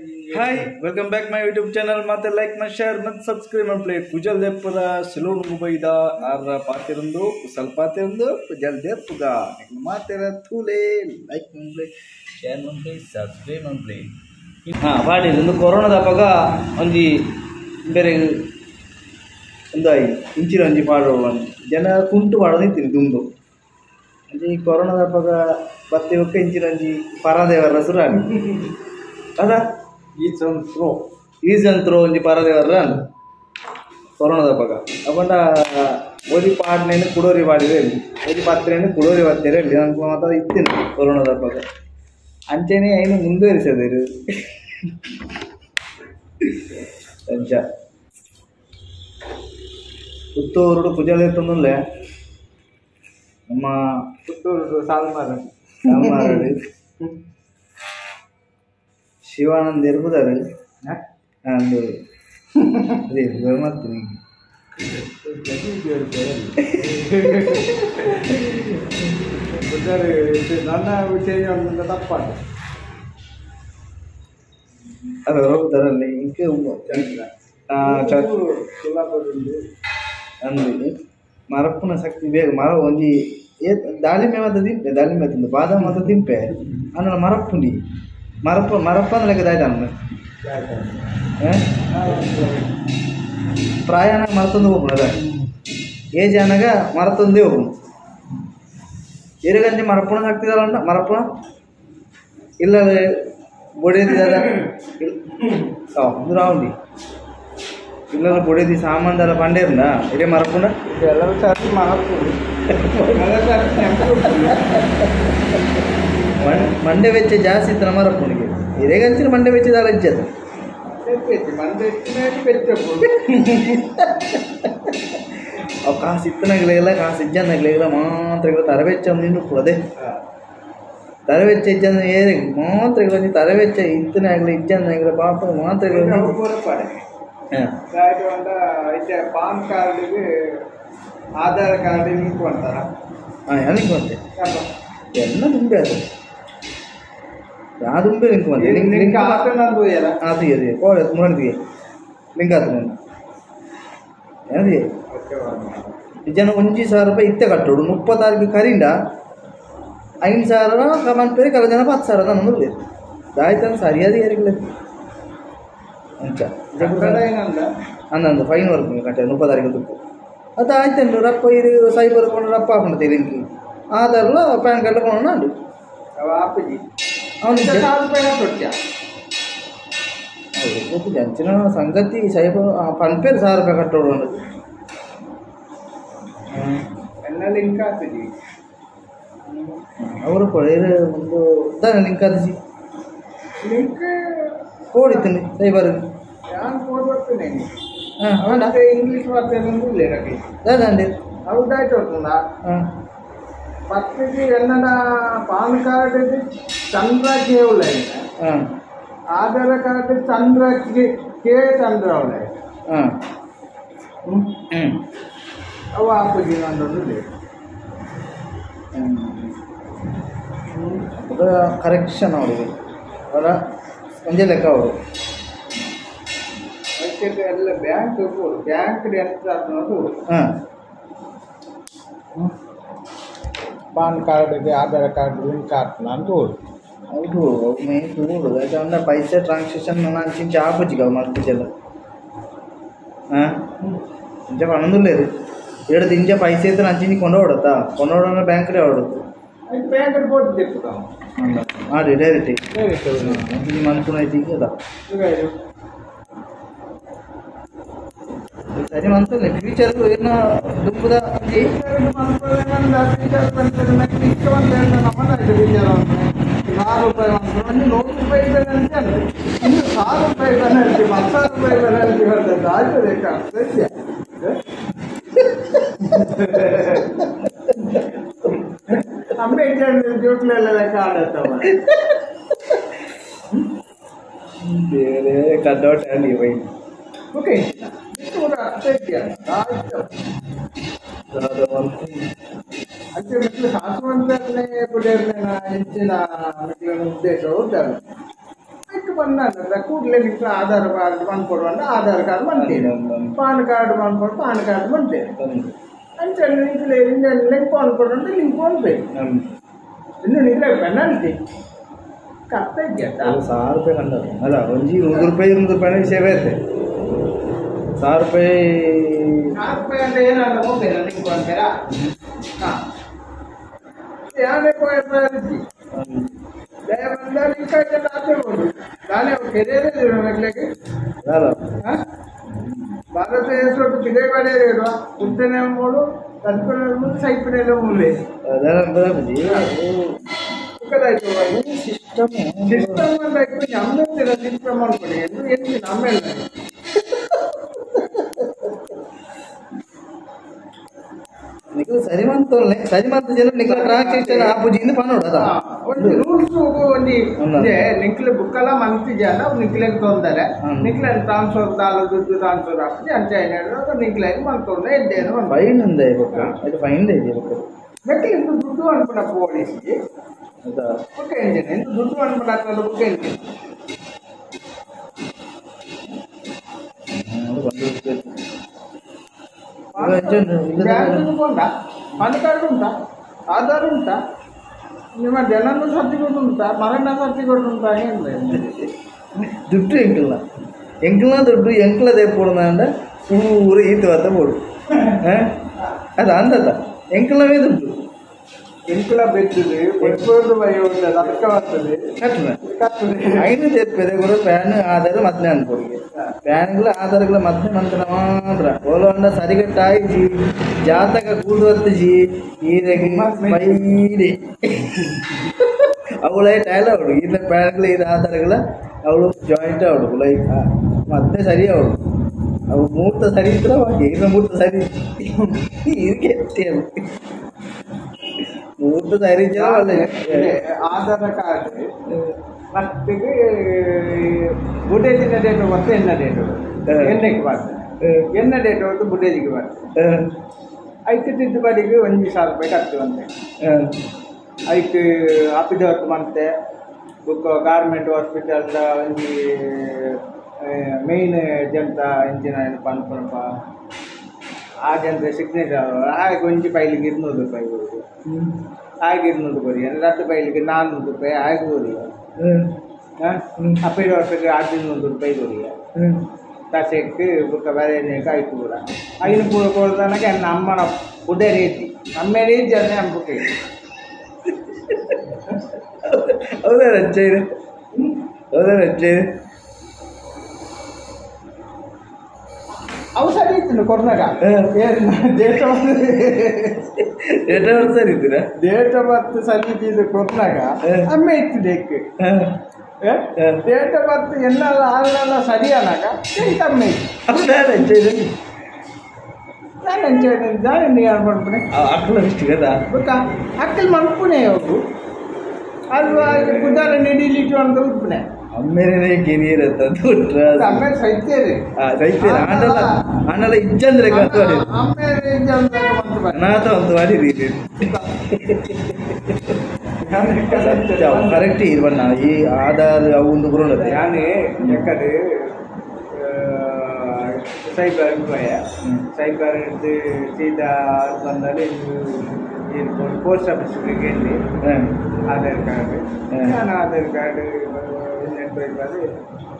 Hi, welcome back my YouTube channel. ಮತ್ತೆ like ಮತ್ತು share ಮತ್ತು ಸಬ್ಸ್ಕ್ರೈಬ್ ಮಾಡ್ಪ್ಲೆ. ಕುಜಲ್ ದೇಪುರ ಸಿಲೋನ್ ಬೈದ ಆರ ಪಾತಿರಂದು ಕುಸಲ್ ಪಾತಿರಂದು ಕುಜಲ್ ದೇಪುಗ ಮಾತಿರ ಥೂಲೆ ಲೈಕ್ ಮಾಡ್ಪ್ಲೆ ಶೇರ್ ಮಾಡ್ಪ್ಲೆ ಸಬ್ಸ್ಕ್ರೈಬ್ ಮಾಡ್ಪ್ಲೆ. ಹಾಂ ಬಾಡಿ ಒಂದು ಕೊರೋನಾದ ಅಪಗ ಒಂಜಿ ಬೇರೆ ಒಂದು ಇಂಚಿನ ಒಂಜಿ ಪಾಡೋ ಜನ ಕುಂಟು ಪಾಡೋದು ಇತ್ತೀನಿ ದುಂಬು ಒಂಜಿ ಕೊರೋನಾದ ಅಪಗ ಬತ್ತಿ ಬೊಕ್ಕ ಇಂಚಿನ ಒಂಜಿ ಪರದೇವರ ಸುರಾಣಿ ಅದ is and throw ಒಂಜಿ ಪರದೇವರ ಕೊರೋನಾದ ಅಪಗ ಅಪಂಡ ಒರಿ ಪಾಡ್ನೇನು ಕುಡೋರಿ ಪಾಡಿದ್ರೆ ಒರಿ ಪಾತ್ರೇನು ಕುಡೋರಿ ಬತ್ತೀರ ಹೇಳಿ ಅನ್ಕೊ ಮಾತ್ರ ಇತ್ತೇನೆ ಕೊರೋನಾದ ಅಪಗ ಅಂಚೆನೆ ಐನು ಮುಂದುವರಿಸದೇರು ಅಂಚ ಪುತ್ತೂರು ಕುಜಲ್ ಇತ್ತೊಂದುಲ್ಲೆ ನಮ್ಮ ಪುತ್ತೂರು ಸಾಲ್ಮಾರು ಸಾಲ್ಮಾರು ಶಿವಾನಂದ ಇರ್ಬೋದಾರೆ ಅಂದು ಅದೇ ಮತ್ತೆ ನನ್ನ ವಿಷಯ ತಪ್ಪಾದ ಅದು ಹೋಗ್ತಾರಲ್ಲಿ ಇಂಕೆ ಅಂದು ಮರಪ್ಪನ ಶಕ್ತಿ ಬೇಗ ಮರ ಒಂಜಿ ಏ ದಾಳಿಂಬೆ ಮಾತ್ರ ತಿಂಪೆ ದಾಳಿಂಬೆ ತಿಂದು ಬಾದಾಮ ಮಾತ್ರ ತಿಂಪೆ ಅನ್ನೋಣ ಮರಪ್ಪುಂಡಿ ಮರಪ್ಪ ಮರಪ್ಪ ಅಂದ್ರೆ ಲೆಕ್ಕ ದಾಯ್ತಾನ ಪ್ರಾಯನ ಮರತೊಂದು ಹೋಗ್ಬೋದು ಅದ ಏಜ್ ಅನಾಗ ಮರತೊಂದೇ ಹೋಗ್ಬೋದು. ಎರುಗಂಜಿ ಮರಪ್ಪಣ ಹಾಕ್ತಿದಾರಲ್ಲ ಮರಪ್ಪಣ ಇಲ್ಲ ಬೊಡೆದಿದಾರ ರಾವುಂಡಿ ಇಲ್ಲ ಬೊಡೆದಿ ಸಾಮಾನ್ದಾರ ಪಂಡೇರ್ನ ಇದೇ ಮರಪ್ಪುಂಡ ಮಂಡೆ ವೆಚ್ಚ ಜಾಸ್ತಿ ಇತ್ತು ಮರಪ್ಪುಣಿಗೆ ಇರೇಗಂಚಿನ ಮಂಡೆ ವೆಚ್ಚದಾಳ ಇಜ್ಜದ ಅವು ಕಾಸು ಇತ್ತನಾಗ್ಲಿಲ್ಲ ಕಾಸು ಇಜ್ಜನ್ನಾಗ್ಲಿಲ್ಲ ಮಾತ್ರ ತರವೆಚ್ಚ ನಿಂಡು ಅದೇ ತರವೆಚ್ಚ ಇಜ್ಜಂದ ಏರಿ ಮಾತ್ರ ತರವೆಚ್ಚ ಇತ್ತನಾಗ್ಲಿ ಇಜ್ಜನ್ನಾಗ್ಲಿ ಪಾಪ ಮಾತ್ರ. ಪಾನ್ ಕಾರ್ಡಿಗೆ ಆಧಾರ್ ಕಾರ್ಡ್ ಲಿಂಕ್ ಮಾಡ್ತಾರ. ಹಾಂ ಲಿಂಕ್ ಮಾಡ್ತೆ ಎಲ್ಲ ದುಂಬೆ ಅದು ದುಂಬೆ ಲಿಂಕ್ ಮಾಡ್ತೆ ಲಿಂಕ್ ಅದು ಅದೇ ಕೋಡೆ ಮುರಣಿಗೆ ಲಿಂಕ್ ಆತು ಏನದಿ ಜನ 1,000 ರೂಪಾಯಿ ಇತ್ತೆ ಕಟ್ಟೋಡು 30 ತಾರೀಕು ಕರಿಂಡ 5,000 ಕಮನ್ ಪೇರಿ ಕಲ ಜನ 10,000 ನಾನು ದಾಯ್ತಾನ ಸರಿಯಾದ ಏರಿಲ್ಲ ಅಂಚ ಅಂದ ಫೈನ್ ವರ್ಕ್ ಕಟ್ಟೆ 30 ತಾರೀಕು ದುಪ್ಪು ಅದು ಆಯ್ತಂಡು ರಪ್ಪ ಇದು ಸೈಬರ್ ಕೊಂಡು ರಪ್ಪ ಹಾಕೊಂಡೆ ಲಿಂಕ್ ಆಧಾರ್ಲ ಪ್ಯಾನ್ ಕಾರ್ಡ್ ಕೊಂಡು ಅಂಡು ಅವನು ಅಂಚಿನ ಸಂಗತಿ ಸೈಬರ್ ಪನ್ಪೇರು 1,000 ರೂಪಾಯಿ ಕಟ್ಟೋಡು ಅಂದು ಲಿಂಕ್ ಆಗ್ತದೆ ಅವರು ಕೊಡೇರು ಒಂದು ದಾನೆ ಲಿಂಕ್ ಆದಿಸಿ ಲಿಂಕ್ ಕೋಡ್ ಇತ್ತು ಸೈಬರ್ ಯಾನ್ ಕೋಡ್ ಬರ್ತೇನೆ. ಹಾಂ ಬೇಡ ಇಂಗ್ಲೀಷ್ ವಾರ್ತೆ ಇಲ್ಲ ದಾದಂడి అవుట్ అవుతుందా ಹಾಂ ಪತ್ತಿಗೆ ಎನ್ನಡ ಪಾನ್ ಕಾರ್ಡ್ ಚಂದ್ರ ಕೆ ಉಳ್ಳ ಹಾಂ ಆಧಾರ್ ಕಾರ್ಡ್ ಚಂದ್ರ ಕೆ ಕೆ ಚಂದ್ರ ಉಳ್ಳ ಹಾಂ ಹ್ಞೂ ಅವು ಆಪುಜಿ ನಂದೊಂದು ಕರೆಕ್ಷನ್ ಅವರಿಗೆ ಅವರ ಒಂದೇ ಲೆಕ್ಕ ಅವರು ಅದಕ್ಕೆ ಎಲ್ಲ ಬ್ಯಾಂಕ್ ಬ್ಯಾಂಕ್ ಎಂತ ಅನ್ನೋದು ಹಾಂ ಪಾನ್ ಕಾರ್ಡ್ಗೆ ಆಧಾರ್ ಕಾರ್ಡ್ ಲಿಂಕ್ ಆಗ್ತದ ಅಂತ ಹೌದು ಮೇನ್ ತೂಡು ಯಾಕಂದ್ರೆ ಪೈಸೆ ಟ್ರಾನ್ಸಾಕ್ಷನ್ ಅಂಚಿಂಚ ಆಪುಜಿ ಅವು ಮಲ್ಪುಜೆಲ್ಲ ಹಾಂ ಇಂಚ ಪಣೊಂದುಲ್ಲೇರು ಎರಡು ಇಂಚ ಪೈಸೆ ಇತ್ತು ಅಂಚಿಂಚಿ ಕೊಂಡೋಡತ್ತಾ ಕೊಂಡೋಡೋಣ ಬ್ಯಾಂಕ್ಡೆ ಹೊಡತ್ತು ಬ್ಯಾಂಕ್ ಬೋರ್ಡ್ ತಿಪ್ಪುದ ಹಾಂ ಡೈರೆಕ್ಟ್ ಅಂಚಿಂಚಿ ಮನ್ಪುನ ಐತಿ ಅದ ಸರಿ ಮಂತಲ್ಲ ಫ್ಯೂಚರ್ ಏನೋ ದುಂಬುದ ₹100 ಒಂದು ₹100 ಪೆನಾಲ್ಟಿ ಅಂದ್ರೆ ಇನ್ನು ₹1,000 ಪೆನಾಲ್ಟಿ ₹10,000 ಪೆನಾಲ್ಟಿ ಬರ್ತದೆ ಆಯ್ತು ಅಂಬೇಡ್ಕರ್ ಜೋಟ್ಲೆಲ್ಲ ಲೆಕ್ಕ ಆಡತ್ತವ ಬೇರೆ ಕದ್ದೋಟ ಅಲ್ಲಿ ಓಕೆ అంటే మీకు శాశ్వతంగానే పుట్టేరిన ఇచ్చిన మీకు ఉద్దేశం అవుతారు. ಬಂದ ಕೂಡಲೇ ನಿಂಗೆ ಆಧಾರ್ ಕಾರ್ಡ್ ಬಂದ್ಕೊಡುವಂತ ಆಧಾರ್ ಕಾರ್ಡ್ ಬಂತೇನೆ, ಪಾನ್ ಕಾರ್ಡ್ ಬಂದ್ಕೊಡು ಪಾನ್ ಕಾರ್ಡ್ ಬಂತೇನೆ ಅಂಚೆ ನಿಂಗೆ ಲಿಂಕ್ ಅನ್ಕೊಡು ಲಿಂಕ್ ಅನ್ಬೇಕು. ಇನ್ನು ನಿಂಗೆ ಪೆನಾಲ್ಟಿ ಕತ್ತ ಇದೆಯಾ 1000 ರೂಪಾಯಿ ಕಂಡ ಅಲ್ಲ ಒಂಜಿ 100 ರೂಪಾಯಿ 200 ರೂಪಾಯಿ ಸೇವೆ ಐತೆ. 1000 ರೂಪಾಯಿ 1000 ರೂಪಾಯಿ ಅಂದ್ರೆ ಏನಾದ್ರು ಹೋಗ್ಬೇಡ ಲಿಂಕ್ ಅಂತೀರಾ? ಹಾಂ ಯಾರೇ ಭಾರತ ದೇಶಕ್ಕೆ ಪಿದೆ ಪಡೆಯಲಿರುವ ಹುಟ್ಟನೆ ಮೂಡು ಕಲ್ಪನೆ ಸೈಪನೆಲ್ಲ ಮೂಲೆ ಸಿಸ್ಟಮ್ ಸಿಸ್ಟಮ್ ಅಂತ ನಮ್ಮಿರ್ತೀರ ಸಿಸ್ಟಮ್ ಅನ್ಕೊಳ್ಳಿ ಎಂದು ಎಂತಿ ನಮ್ಮೆಲ್ಲ ನಿಖಿಲ್ ಸರಿಮಂತ ಸರಿಮಂತ ಜನ ನಿಖಿಲ್ ಟ್ರಾನ್ಸಾಕ್ಷನ್ ಆಪುಜಿಂದ ಪನೋಡು ಅದ ಒಂದು ರೂಲ್ಸ್ ಒಂಜಿ ನಿಕ್ಲೆ ಬುಕ್ಕಲ ಮಂತಿಜಾನ ನಿಕ್ಲೆಗ್ ತೊಂದರೆ ನಿಕ್ಲೆ ಟ್ರಾನ್ಸ್ಫರ್ ದಾಲ ದುಡ್ಡು ಟ್ರಾನ್ಸ್ಫರ್ ಆಪುಜಿ ಅಂಚ ಏನಾದ್ರು ನಿಕ್ಲೆಗ್ ಮಂತೊಂದು ಎಡ್ಡೇನು ಫೈನ್ ಉಂದೆ ಬೊಕ್ಕ ಅದು ಫೈನ್ ಇದೆ ಬೊಕ್ಕ ಮೆಕ್ಲೆ ಇಂದು ದುಡ್ಡು ಅನ್ಪುನ ಪೊಲೀಸ್ಗೆ ಬುಕ್ಕ ಎಂಜಿನ್ ಇಂದು ದುಡ್ಡು ಅನ್ಪುನ ಬುಕ್ಕ ಎಂಜಿನ್ ಉಂಟಾ ಪಾನ್ ಕಾರ್ಡ್ ಉಂಟಾ ಆಧಾರ್ ಉಂಟಾ ನಿಮ್ಮ ಜನನ ಸರ್ಟಿಫಿಕೇಟ್ ಉಂಟಾ ಮರಣ ಸರ್ಟಿಫಿಕೇಟ್ ಉಂಟಾ ಏನು ದುಡ್ಡು ಎಂಕಲ್ನ ಎಂಕಲ್ನ ದುಡ್ಡು ಎಂಕಲದೇ ಪೋಡುಂಡ ಪೂರ ಈತ ವಾತ ಪೋಡು ಅದು ಅಂದದ ಎಂಕಲ್ನವೇ ದುಡ್ಡು ಎಂಕಲ ಬೆತ್ತದೆ ಒಪ್ಪೋದು ಭಯ ಉಂಟು ಅದಕ್ಕೆ ಬರ್ತದೆ ಕಟ್ಟುನ ಐನು ತೆಪ್ಪದೆ ಕೂಡ ಪ್ಯಾನ್ ಆಧಾರ ಮದ್ನೆ ಅನ್ಕೊಡಿಗೆ ಪ್ಯಾನ್ಗಳ ಆಧಾರಗಳ ಮದ್ನೆ ಮಂತ್ರ ಮಾತ್ರ ಓಲೋಂಡ ಸರಿಗಟ್ಟಾಯಿ ಜಾತಕ ಕೂಡುವತ್ತು ಜಿ ಈರೆಗೆ ಬೈಡಿ ಅವಳೇ ಟೈಲ್ ಅವಳು ಈತ ಪ್ಯಾನ್ಗಳ ಈ ಆಧಾರಗಳ ಅವಳು ಜಾಯಿಂಟ್ ಅವಳು ಲೈಕ್ ಮದ್ನೆ ಸರಿ ಅವಳು ಅವು ಮೂರ್ತ ಸರಿ ಇದ್ರೆ ಬಾಕಿ ಇನ್ನ ಮೂರ್ತ ಸರಿ ಇದಕ್ಕೆ ಮೂರ್ತ ಸರಿ ಆಧಾರ ಕಾರ್ಡ್ ಮತ್ತೆ ಬುಡೇಜಿನ ಡೇಟ್ ಬರ್ತೆ ಎನ್ನ ಡೇಟ್ ಎಣ್ಣೆಗೆ ಬರ್ತದೆ ಎನ್ನ ಡೇಟ್ ಹೊರತು ಬುಡೇಜಿಗೆ ಬರ್ತದೆ ಐದು ತಿದ್ದುಪಡಿಗೆ 1,000 ರೂಪಾಯಿ ಕಟ್ತುವಂತೆ ಐಕ್ ಅಪಿದವತ್ತು ಮಂತೆ ಬುಕ್ ಗಾರ್ಮೆಂಟ್ ಹಾಸ್ಪಿಟಲ್ದ ಒಂಜಿ ಮೇಯ್ನ್ ಜಂತ ಇಂಜಿನ ಏನು ಪನ್ಪುನಪ ಆ ಜನರ ಸಿಗ್ನೇಚರ್ ಹಾಗೆ ಒಂಜಿ ಪೈಲಿಗೆ 200 ರೂಪಾಯಿ ಕೊಡುದು ಹಾಗೆ 200 ಕೊಡಿ ರದ್ದು ಪೈಲಿಗೆ 400 ರೂಪಾಯಿ ಹಾಗೆ ಕೊಡಿ ಅಪ್ಪಿಡ ವರ್ಷಕ್ಕೆ 1500 ರೂಪಾಯಿ ಕೊಡಿ ತಸೆಕ್ ಬುಕ್ಕ ಬೇರೆ ಆಯ್ತು ಕೂಡ ಐನು ಪೂರ ಕೊಡ್ತಾನಕ್ಕೆ ನಮ್ಮನ ಪುಡೆ ರೀತಿ ನಮ್ಮ ರೀತಿ ಅದೇ ನಂಬಿಕೆ. ಹೌದಾ ರಜ್ಜೆ ಹೌದಾ ರಜ್ಜೆ ಅವು ಸರಿ ಇತ್ತು ಕೊರ್ನಾಗ date of date of birth ಸರಿ ಇದ್ದೀರಾ date of birth ಸರಿ ಇದ್ದಿದ್ದು ಕೊರ್ನಾಗ ಅಮ್ಮೆ ಇತ್ತು deck date of birth ಎಲ್ಲ ಹಾಲೆಲ್ಲ ಸರಿ ಅನ್ನಾಗ ಕಮ್ಮಿ ಇತ್ತು. ನಾನು ಎಂಜಾಯ್ ನಾನು ಮನ್ಪುಣೆ ಅಕ್ಕಲ ಇಷ್ಟು కదా ಗೊತ್ತಾ ಅಕ್ಕಲ್ ಮನ್ಪುಣೆ ಅವರು ಅಲ್ವಾ ಬುದ್ಧಾರ ನಡೀಲಿಟ್ಟು ಅಂತ ಉಡ್ಪುಣೆ ಅಮ್ಮೇನೆ ಕೆರಿಯರ್ ಅಮ್ಮೆ ಸೈತ್ಯರೇ ಸೈತ್ಯರೇ ಆಂಡಲ ಆಂಡಲ ಇಜ್ಜಂದ್ರೆ ಅಮ್ಮೇರೆ ಇಜ್ಜಂದ್ರೆ ಅನಾಥ ಒಂದು ವಾಡಿ ರೀತಿ ಕರೆಕ್ಟ್ ಇರ್ಬಣ್ಣ ಈ ಆಧಾರ್ ಅವು ಒಂದು ಬರೋಣ ಯಾನೆ ಯಾಕಂದ್ರೆ ಸೈಬರ್ ಭಯ ಸೈಬರ್ ಸೀದಾ ಬಂದಲ್ಲಿ ಪೋಸ್ಟ್ ಆಫೀಸ್ಗೆ ಎಲ್ಲಿ ಆಧಾರ್ ಕಾರ್ಡ್ ನಾನು ಆಧಾರ್ ಕಾರ್ಡ್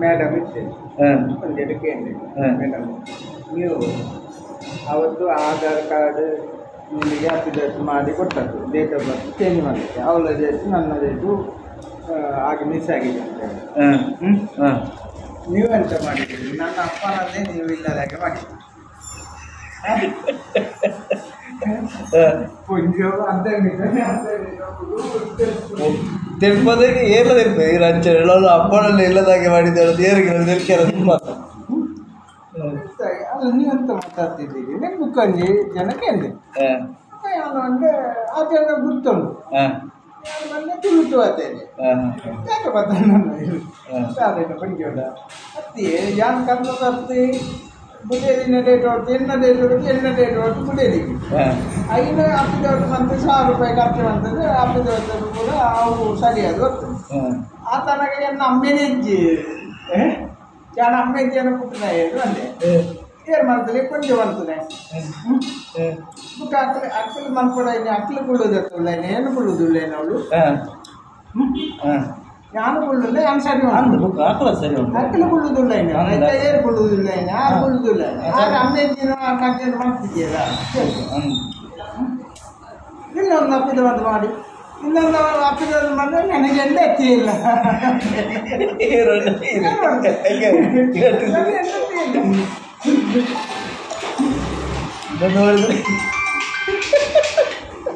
ಮೇಡಮ್ ಇತ್ತು ಒಂದು ಕೇಳಿ ಮೇಡಮ್ ನೀವು ಅವತ್ತು ಆಧಾರ್ ಕಾರ್ಡ್ ನಿಮಗೆ ಅಪ್ಡೇಟ್ ಮಾಡಿ ಕೊಟ್ಟದ್ದು date of birth change ಮಾಡಲಿಕ್ಕೆ ಅವಳ ಡೇಟು ನನ್ನ ಡೇಟು ಹಾಗೆ ಮಿಸ್ ಆಗಿದೆ ಅಂತ ಹೇಳಿ ನೀವೆಂತ ಮಾಡಿದ್ದೀರಿ ನನ್ನ ಅಪ್ಪನದ್ದೇ ನೀವು ಇಲ್ಲದಾಗೆ ಮಾಡಿದ್ದೀರಿ ತೆಲ್ಪದಕ್ಕೆ ಏರ್ಲ ತೆಲ್ಪ ಈ ರಂಚ ಅಪ್ಪನಲ್ಲಿ ಇಲ್ಲದಾಗೆ ಮಾಡಿದ್ದಾಳೆ ಏರಿಗೆ ತೆಲ್ಕ್ಯಾರ ತುಂಬ ಅಲ್ಲ ನೀವೆಂತ ಮಾತಾಡ್ತಿದ್ದೀರಿ ನಿಮ್ಮ ಬುಕ್ಕಂಜಿ ಜನಕ್ಕೆ ಅಂದೆ ಅಂದರೆ ಆ ಜನ ಗುರ್ತುಂಟು ಮೊನ್ನೆ ತುಳುತು ಆತೇನೆ ಯಾಕೆ ಬರ್ತಾನೆ ಪಂಜೋಡ ಅತ್ತಿ ಯಾನ್ ಕರ್ಮ ತರ್ತಿ ಬುಡೇದಿನ ಡೇಟ್ ಹೊರ್ತು ಎನ್ನ ಡೇಟ್ ಹೊರ್ತು ಎನ್ನ ಡೇಟ್ ಹೊರ್ತು ಬುಡೇದಿಗೆ ಐನು ಅಪ್ಪಿದವ್ರು ಮಂತ್ 1000 ರೂಪಾಯಿ ಖರ್ಚು ಬಂತದ್ದು ಅಪ್ಪಿದವ್ರು ಕೂಡ ಅವು ಸರಿಯಾದ ಬರ್ತದೆ ಆತನಗ ಎನ್ನ ಅಮ್ಮೆನೇ ಇಜ್ಜಿ ಜಾನ ಅಮ್ಮೆ ಇಜ್ಜಿ ಪುಟ್ಟನ ಅಂದೆ ಏರ್ ಮಾಡ್ತದೆ ಕೊಂಚ ಮಾಡ್ತದೆ ಬುಕ್ಕ ಅಕ್ಲು ಅಕ್ಲು ಮನ್ಪಡ ಅಕ್ಲು ಕುಳ್ಳುದತ್ತುಳ್ಳ ಏನು ಕುಳ್ಳುದಿಲ್ಲ ಅವಳು ಯಾನು ಕುಳ್ಳುಲ್ಲ ಯಾನು ಸರಿ ಅಂದು ಬುಕ್ ಅಕ್ಲ ಸರಿ ಉಂಟು ಅಕ್ಲು ಕುಳ್ಳುದಿಲ್ಲ ಏರು ಕುಳ್ಳುದಿಲ್ಲ ಯಾರು ಕುಳ್ಳುದಿಲ್ಲ ಆಗ ಅಮ್ಮೆ ಇಜ್ಜಿನ ಕಜ್ಜನ ಮಾಡ್ತಿದ್ದೀಯಲ್ಲ ಇನ್ನೊಂದು ಅಪ್ಪಿದ ಒಂದು ಮಾಡಿ ಇನ್ನೊಂದು ಅಪ್ಪಿದ ಒಂದು ಮಾಡಿದ್ರೆ ನನಗೆ ಎಂಡ ಎತ್ತಿಲ್ಲ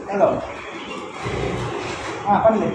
ಹಲೋ ಹಾಂ ಬನ್ನಿ.